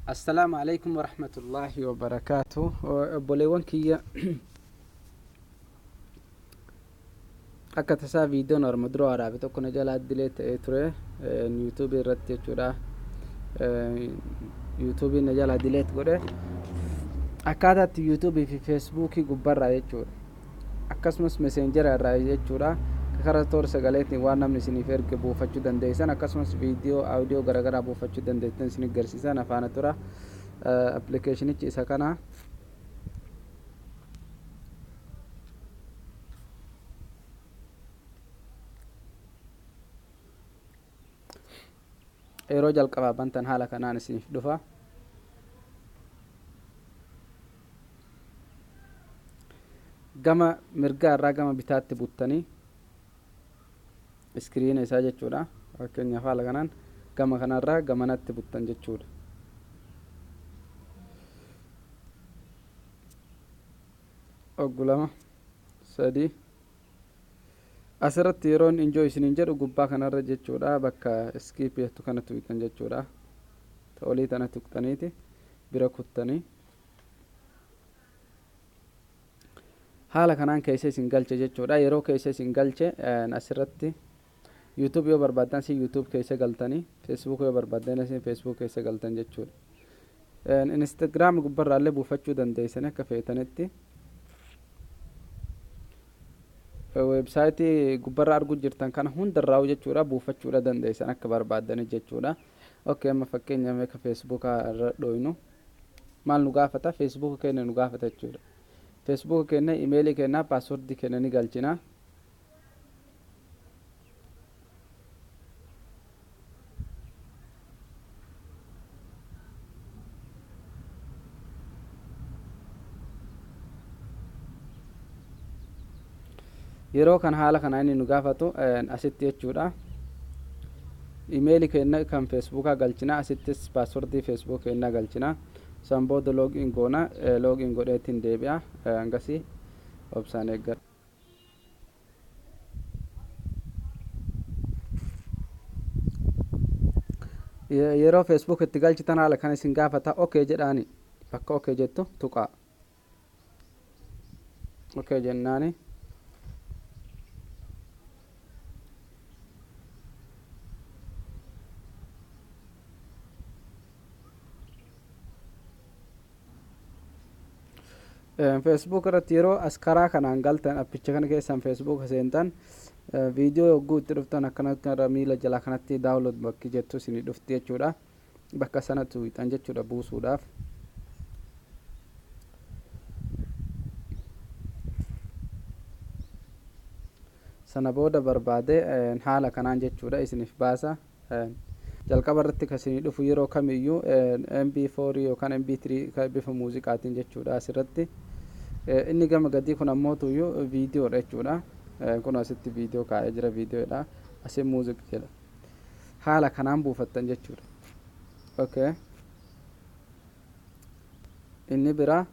Assalaamu alaikum warahmatullaahi wabarakaatu. Obboleewwan kiyya, akka tasaa viidiyoon arma dura waraabe tokko na jalaa delete ta'ee ture YouTubeii irratti jechuudha. YouTubeiin na jalaa delete godhe. Akkaataa itti YouTubeii fi Facebookii gubbarraa jechuudha, akkasumas Messengera irraa jechuudha, karaa toora sagaleetiin waan namni isiniif erge buufachuu dandeessan, akkasumas viidiyoo, audio garaagaraa buufachuu dandeessan isin agarsiisan afaana tura. Applicationichi isa kana. Yeroo jalqabaa bantan haala kanaan isiniif dhufa. Gama mirgaa irraa gama bitaatti buttanii screena isaa jechuudha. Fakkeenyaaf, haala kanaan gama kanarraa gamanatti buttan jechuudha. Oggu lama, sadii. Asirratti yeroon enjoy isiniin jedhu gubbaa kanarra jechuudha, bakka skip jettu kana tuqxan jechuudha. Olii tana tuqxaniiti bira kuttanii haala kanaan keessa isin galche jechuudha. Yeroo keessa isin galche, asirratti YouTube yoo barbaaddan si YouTube keessa galtanii, Facebook yoo barbaaddan isin Facebook keessa galtan jechuudha. Instagram gubbarraallee buufachuu dandeessanii akka feetanitti. Websiteii gubbarra arguu jirtan kana hundarraa jechuudha, buufachuudha dandeessan akka barbaaddanii jechuudha. Okay, amma fakkeenya meeqa Facebookaa irra dhoynu, maal nu gaafata? Facebook keenya nu gaafata jechuudha. Facebook keenya, emailii keenya, passwordii keenya ni galchina. Yeroo kan haala kana inni nu gaafatu asitti jechuudha, emailii keenya kan Facebookaa galchina, asittis passwordii Facebook keenya galchina. San booda login goona. Login godheetiin deebi'a. Hangasii obsaan eeggadha. Yeroo Facebook itti galchitan haala kana isin gaafata. Okay jedhaani, bakka okay jettu tuqaa. Okay jennaani, Facebook irratti yeroo as karaa kanaan galtan, appicha kana keessan Facebook seentan, viidiyoo yogguu itti dhuftan akkanatti irra miila jalaa kanatti download bakki jettu isinii dhufti jechuudha. Bakka sanatti tuqxan jechuudha buusuudhaaf. Sana booda barbaade haala kanaan jechuudha isiniif baasa. Jalqaba irratti kan isinii dhufu yeroo kamiyyuu MP4 yookaan MP3 bifa muuziqaatiin jechuudha. Asirratti inni gama gadii kun ammoo tuyyuu viidiyoodha jechuudha. Kun asitti viidiyoo kaa'ee jira, viidiyoodha. Asin music jedha. Haala kanaan buufattan jechuudha. Okay, inni biraa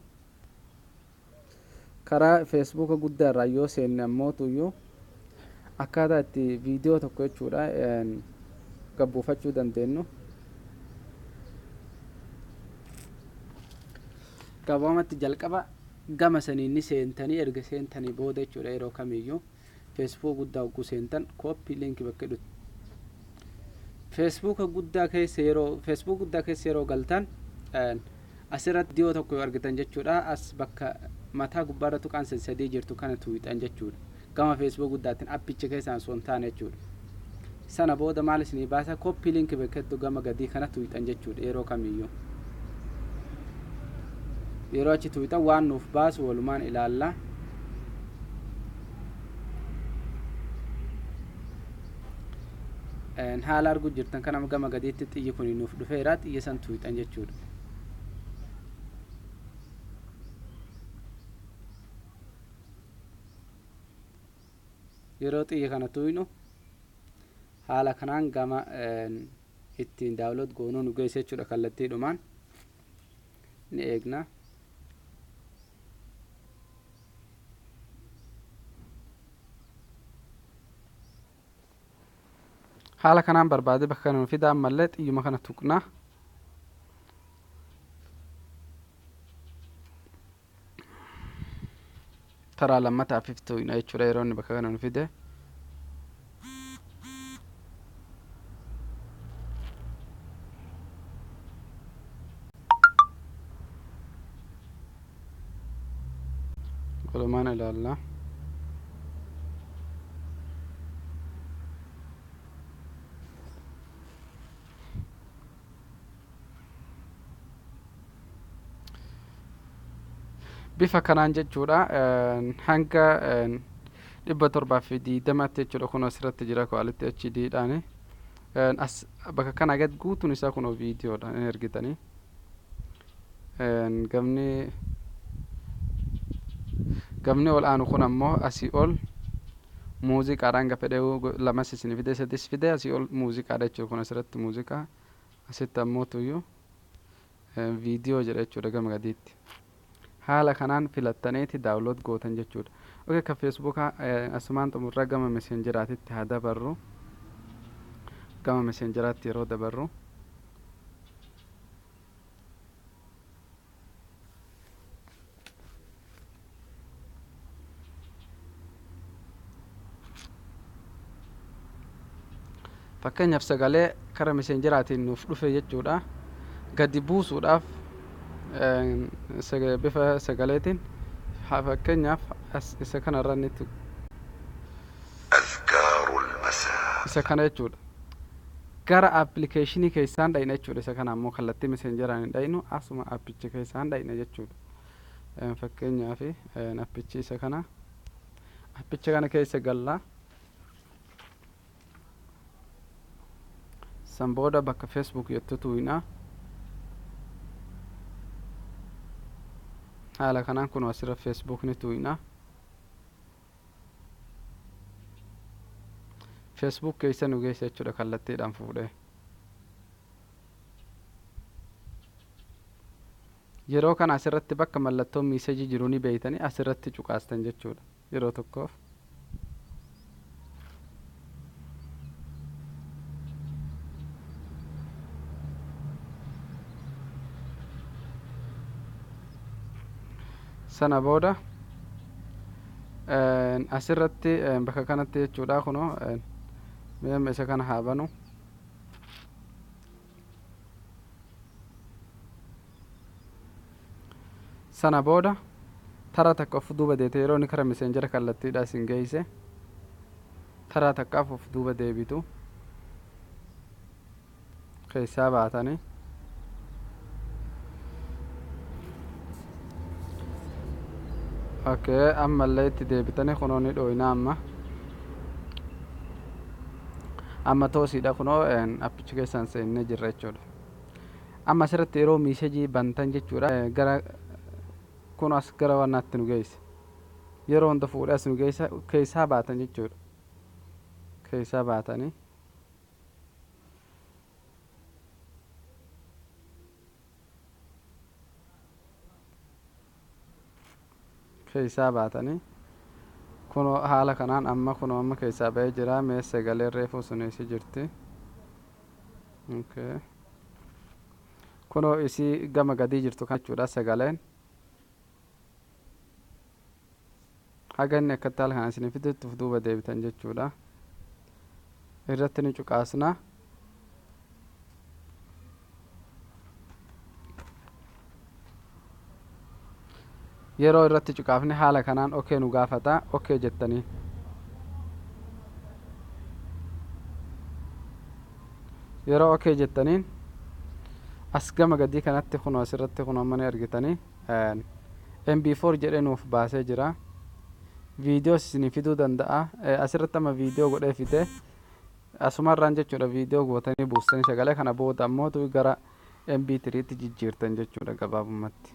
karaa Facebooka guddaa irraa yoo seenne ammoo tuyyuu akkaataa itti viidiyoo tokko jechuudha gabbuufachuu dandeenyu. Gabaabumatti jalqaba gama saniin ni seentanii, erga seentanii booda jechuudha, yeroo kamiyyuu Facebook guddaa hogguu seentan, copy link bakka jedhu Facebooka guddaa keessa, yeroo Facebook guddaa keessa yeroo galtan, asirratti viidiyoo tokko yoo argitan jechuudha, as bakka mataa gubbaarra tuqaan sadii jirtu kana tuuxan jechuudha, gama Facebook guddaatiin appicha keessaan osoo hin taane jechuudha. Sana booda maal isinii baasa? Copy link bakkattu gama gadii kana tuuxan jechuudha. Yeroo kamiyyuu yeroo achi tuuxan waan nuuf baasu walumaan ilaalla. Haala arguu jirtan kana gama gadiitti xiyyi kun nuuf dhufeera. Xiyya san tuuxan jechuudha. Yeroo xiyya kana tuuynu haala kanaan gama ittiin download goonuu nu geessa jechuudha. Kallattiidhumaan ni eegna. Haala kanaan barbaade bakka kana nu fida. Ammallee xiyyuma kana tuqna. Taraa lammataaf tuqna jechuudha yeroo inni bakka kana nu fide. Walumaan ilaalla. Bifa kanaan jechuudha, hanga 720tti jechuudha. Kun asirratti jira quality HD dhaani. As bakka kana gad guutuun isaa kun viidiyoodha in ergitanii. Gamni ol aanu kun ammoo asii ol muuziqaadhaan ga fedhe lamas isin fide, sadis fide. Asii ol muuziqaadha jechuudha. Kun asirratti muuziqaa, asitti ammoo tuyyuu viidiyoo jedha jechuudha gama gadiitti. Haala kanaan filattaniiti download gootan jechuudha. Okay, ka Facebookaa asumaan xumurraa gama Messengeraatitti haa dabarru. Gama Messengeraatti yeroo dabarru, fakkeenyaaf sagalee kara Messengeraatiin nuuf dhufe jechuudha, gadi buusuudhaaf bifa sagaleetiin, fakkeenyaaf isa kanarra ni أذكار المساء. Isa kana jechuudha. Gara appilikeeshinii keessaan dhayna jechuudha. Isa kana ammoo kallattii Messengeraan hin dhaynu, asuma appicha keessaan dhayna jechuudha. Fakkeenyaaf appichi isa kana, appicha kana keessa gallaa. San booda bakka Facebook jettu tuqna. Haala kanaan kun asirra Facebook ni tuqna. Facebook keessa nu geessa jechuudha kallattiidhaan fuudhee. Yeroo kana asirratti bakka mallattoon message jiru ni beeytanii, asirratti cuqaastan jechuudha yeroo tokkoof. Sana booda asirratti bakka kanatti jechuudha, kunoo mee isa kana haa banu. Sana booda taraa takka of duuba deete. Yeroo inni kara Messengera kallattiidha isin geeyse, taraa takkaaf of duuba deebitu, keessaa baatanii. Okay, ammallee itti deebitanii kunoo ni dhooyna. Amma toosiidha. Kunoo appichi keessaan seennee jirra jechuudha. Amma asirratti yeroo message bantan jechuudha, gara kun as gara wannaatti nu geesse. Yeroo hunda fuudhee as nu geessa. Keessaa baatan jechuudha, keessaa baatanii. Keessaa baatanii kunoo haala kanaan amma kunoo amma keessaa ba'ee jira. Mee sagalee reefuu sun isi jirti? Okay. Kunoo isii gama gadii jirtu kan jechuudha. Sagaleen haga inni akkatti haala kanaan isinii fidutti uf duuba deebitan jechuudha. Irratti ni cuqaasna. Yeroo irratti cuqaafne haala kanaan okay nu gaafata. Okay jettanii. Yeroo okay jettaniin as gama gadii kanatti kunoo asirratti kunoo amma ni argitanii MP4 jedhee nuuf baasee jira. Viidiyoo isinii fiduu danda'a. Asirratti amma viidiyoo godhee fide asumarraan jechuudha. Viidiyoo gootanii buustanii sagalee kana booda ammoo gara MP3tti jijjiirtan jechuudha gabaabumatti.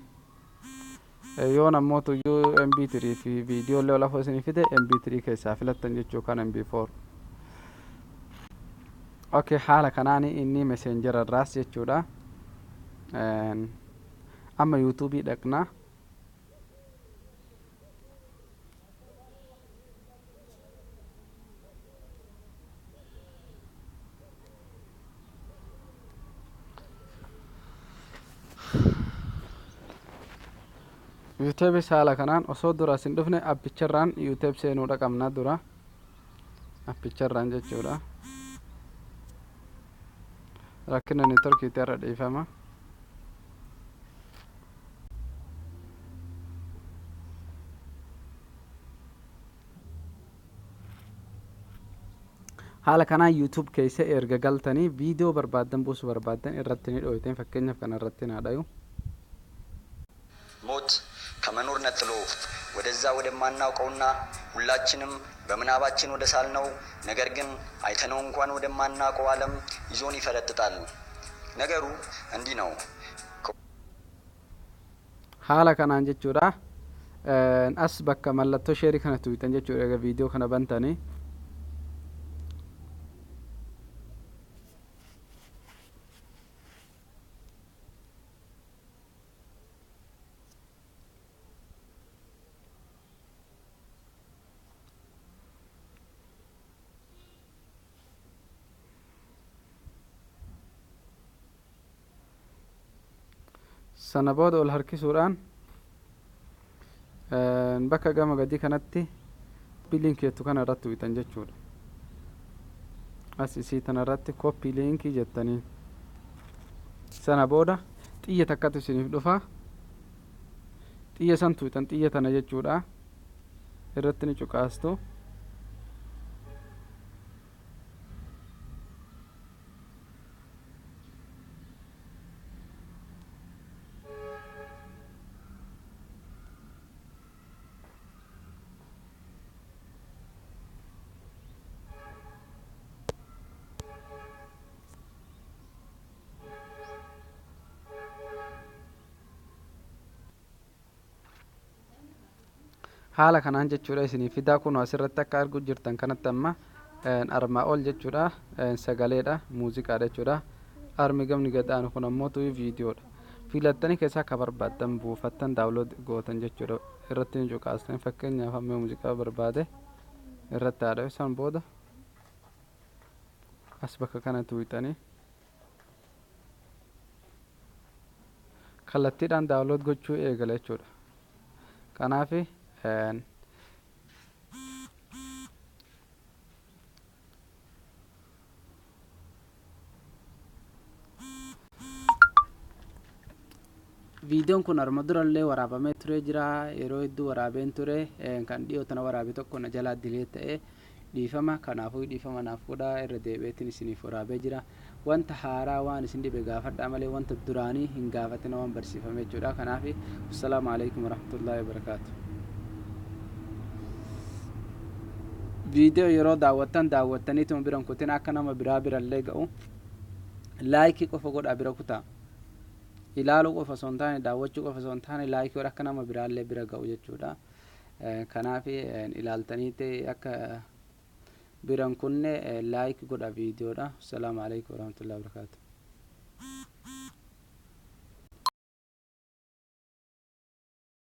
Yoon ammoo tuyyuu MP3 fi viidiyoo illee ol afoo isinii fide, MP3 keessaa filattan jechuu kan MP4. Okay, haala kanaan inni Messenger irraas jechuudha. Amma YouTubeii dhaqna. YouTubeis haala kanaan osoo dura asin dhufne appicharraan YouTube seenuudha qabna dura appicharraan jechuudha. Rakkina networkiitti irra dhiifama. Haala kanaan YouTube keessa erga galtanii viidiyoo barbaaddan buusuu barbaaddan irratti ni dhooyteen, fakkeenyaaf kana irratti naa dhayu. ሞት ከመኖር ነጥሎ ወደዛ ወደማናውቀውና ሁላችንም በምናባችን ወደ ሳልነው ነገር ግን አይተነው እንኳን ወደማናውቀው ዓለም ይዞን ይፈረጥጣል። ነገሩ እንዲህ ነው። Haala kanaan jechuudha. As bakka mallattoo sheerii kana tuqxan jechuudha egaa viidiyoo kana bantanii. Sana booda ol harkisuudhaan bakka gama gadii kanatti copy link jettu kana irratti tuqxan jechuudha. As isii tana irratti copy link jettanii. Sana booda xiyya takkatu isiniif dhufa. Xiyya san tuqxan, xiyya tana jechuudha. Irratti ni cuqaastu. Haala kanaan jechuudha isinii fidaa. Kun asirratti akka arguu jirtan kanatti amma armaa ol jechuudha sagaleedha, muuziqaadha jechuudha. Armi gamni gad aanu kun ammoo tuyi viidiyoodha. Filattanii keessaa akka barbaaddan buufattan, download gootan jechuudha. Irratti ni cuqaastan. Fakkeenyaaf amma muuziqaa barbaade irratti haadha. San booda as bakka kana tuqxanii kallattiidhaan download gochuu eegala jechuudha. Kanaaf viidiyoon kun arma durallee waraabamee ture jira. Yeroo hedduu waraabeen ture. Kan dhiyoo tana waraabe tokko na jalaa dilee ta'e, dhiifama. Kanaafuu dhiifama naaf godhaa, irra deebi'eetiin isiniif waraabee jira. Wanta haaraa waan isin dhibe gaafadhaa malee wanta duraanii hin gaafatina, waan barsiifame jechuudha. Kanaaf assalaamu alaikum warahmatullaahi wabarakaatu. Viidiyoo yeroo daawwattan daawwattaniituma biran kutin, akka nama biraa birallee ga'u like qofa godhaa bira kutaa. Ilaaluu qofa osoo hin taane, daawwachuu qofa osoo hin taane, like godha akka nama biraallee bira ga'u jechuudha. Kanaaf ilaaltaniiti akka biran kunne like godha viidiyoodha. Assalaamu alaikum warahmatullahi wabarakaatu.